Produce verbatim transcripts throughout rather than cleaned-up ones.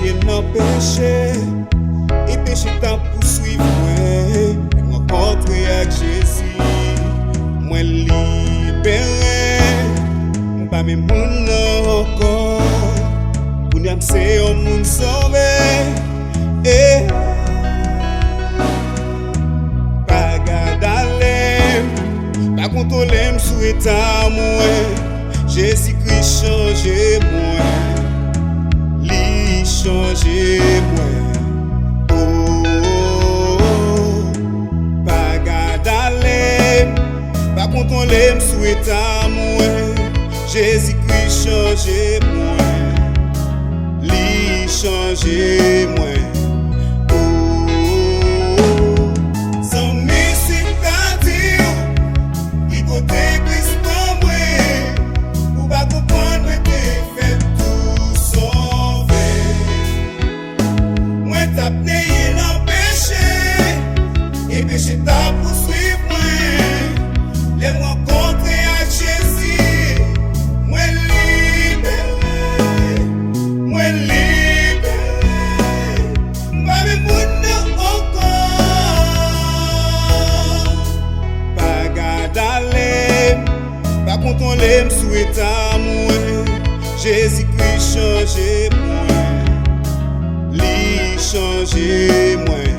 Te nan peche, e peche t ap pouswiv mwen. Lè m rankontre ak Jezi, mwen libere. M pa menm moun nan ankò. Kounye a m se yon moun sove. E pa gad ale m, pa kontwole m sou eta mwen. Jezikri chanje mwen, li chanje mwen. Oh, pa gad ale m, pa kontwole m sou eta mwen. Jezikri chanje mwen, li chanje mwen. Oh, zanmi, si m ta di w ki kote Kris pran mwen, ou pa konprann, mwen te fèt tou sove. Mwen t ap nenyen nan peche, e peche t ap pouswiv mwen. Lè m rankontre ak Jezi, mwen libere, mwen libere. M pa menm moun nan ankò. Pa gad ale m, pa kontwole m sou eta mwen. Jezikri chanje mwen, li chanje mwen.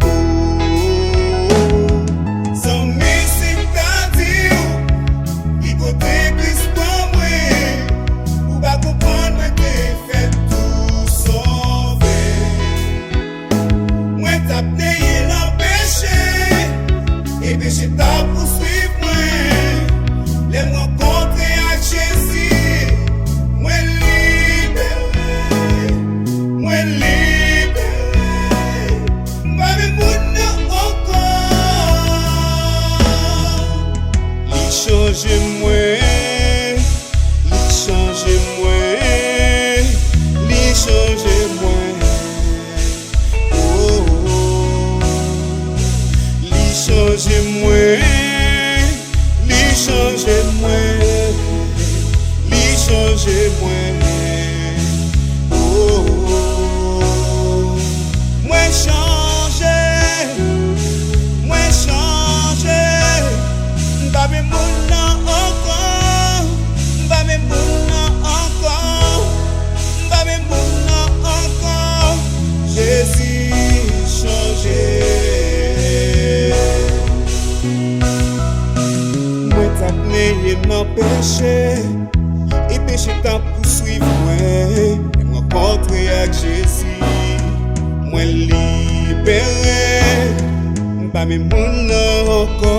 Oh, zanmi, si m ta di w ki kote Kris pran mwen, ou pa konprann, mwen te fèt tou sove. Mwen t ap nenyen nan peche, e peche t ap pouswiv mwen. Lè m rankontre ak Jezi, mwen libere, mwen libere. M pa menm moun nan ankò. Li chanje mwen, li chanje mwen, li chanje mwen. Oh, oh. Li chanje mwen, li chanje mwen, li chanje mwen. Oh, oh, oh. Mwen chanje, mwen chanje. M pa menm moun nan ankò, m pa menm moun nan ankò. M pa menm moun nan ankò. Jezi chanje. Mwen t ap nenyen nan peche, e peche t ap pouswiv mwen. Lè m rankontre ak Jezi, mwen libere. M pa menm moun nan ankò.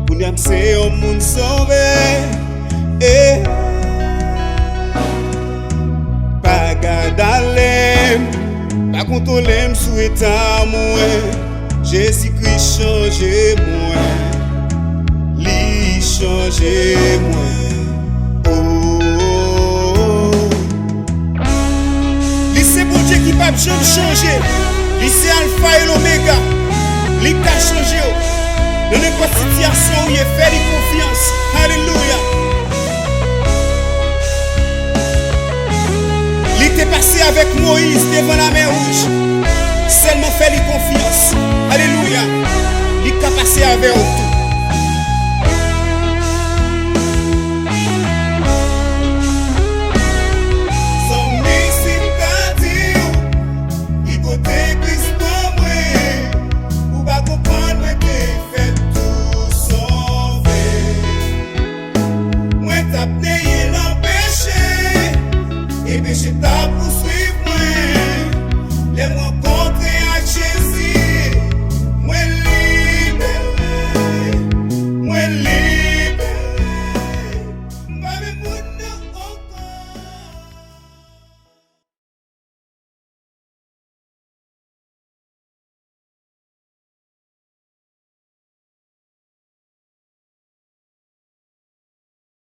Kounye a m se yon moun sove. Eh. Pa gad ale m, pa kontwole m sou eta mwen. Jezikri chanje mwen, li chanje mwen. Oh. Li se Bondye ki p ap janm chanje. Li se Alfa e Lomega. Li ka chanje w. Nan nenpòt sitiyasyon ou ye, fè li konfyans. Alelouya. Li te pase avèk Moyiz devan Lamè Wouj. Sèlman fè li konfyans. Alelouya. Li ka pase avè w tou. Zanmi, si m ta di w ki kote Kris pran mwen, ou pa konprann, mwen te fèt tou sove. Mwen t ap nenyen nan peche, e peche t ap